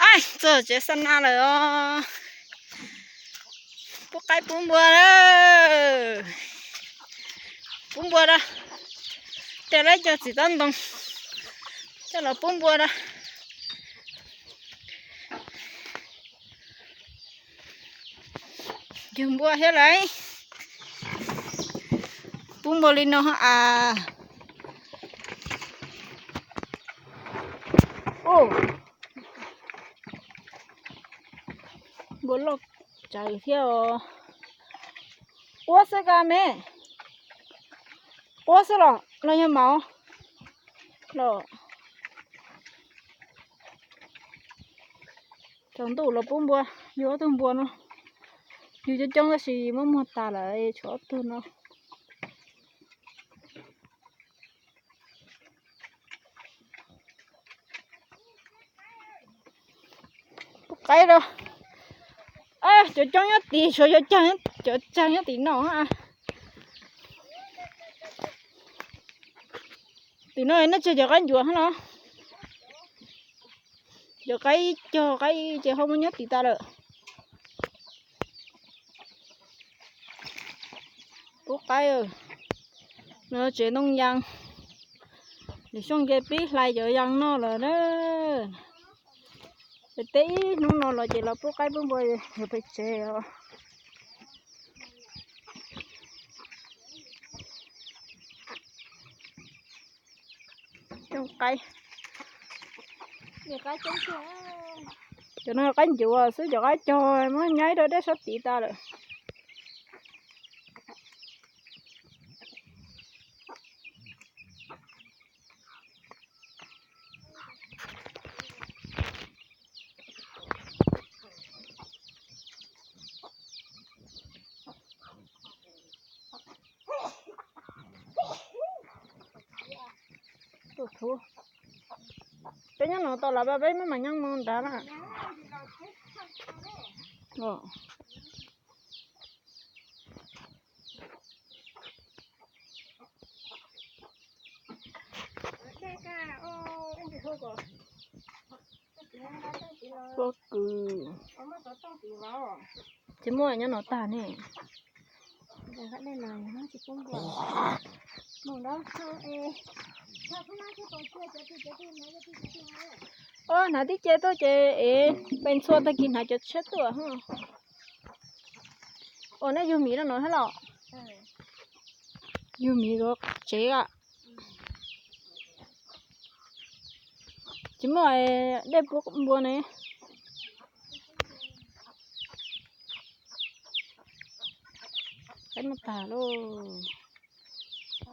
Txog tsev xa na lawm os. Pub qaib pub npua lawm. Pub npua da. Tes lawv cog txiv tob ntoo coj los pub npua da. Yug npua thiab lawm. Pub npua li no a. Npua loj tsawv thiab os. Quab xwb ka me. Quab xwb los los yog maum los. Tsaus ntuj los pub npua, yug ob tug npua no. Yug coob coob tab sis muab muag tas lawm tshuav ob tug no. Pub qaib rau. Cov coob nyob tid, tshuav cov cag nyob tim no. Tim no nej tseg cov qaib ncuav no. Cov qaib cog qaib ces ho muab nyob tid tas lawm. Pub qaib, no tsev ntoo yas. Lwm xyoo ces pib hlais cov yas no lawm na. Ces teb ib hnub no los ces los pub qaib pub npua yog pem tsev os. Cov no qaib ncuav xwb, cov qaib cog muab nyaib rau dej sab tid tas lawm. Peb nyob no tau los peb mam nyob mus nrad na. Pob kws. Tsis muaj nyob no tag ne. Hnav tib ce tuaj ces es pes ntxhua tag kis hnav cov tshiab tuaj. Ua nej yug miv rau no thiab los? Yug miv rau tsev a. Tsis muaj dej pub npua ne. Qaib muab tag lauj.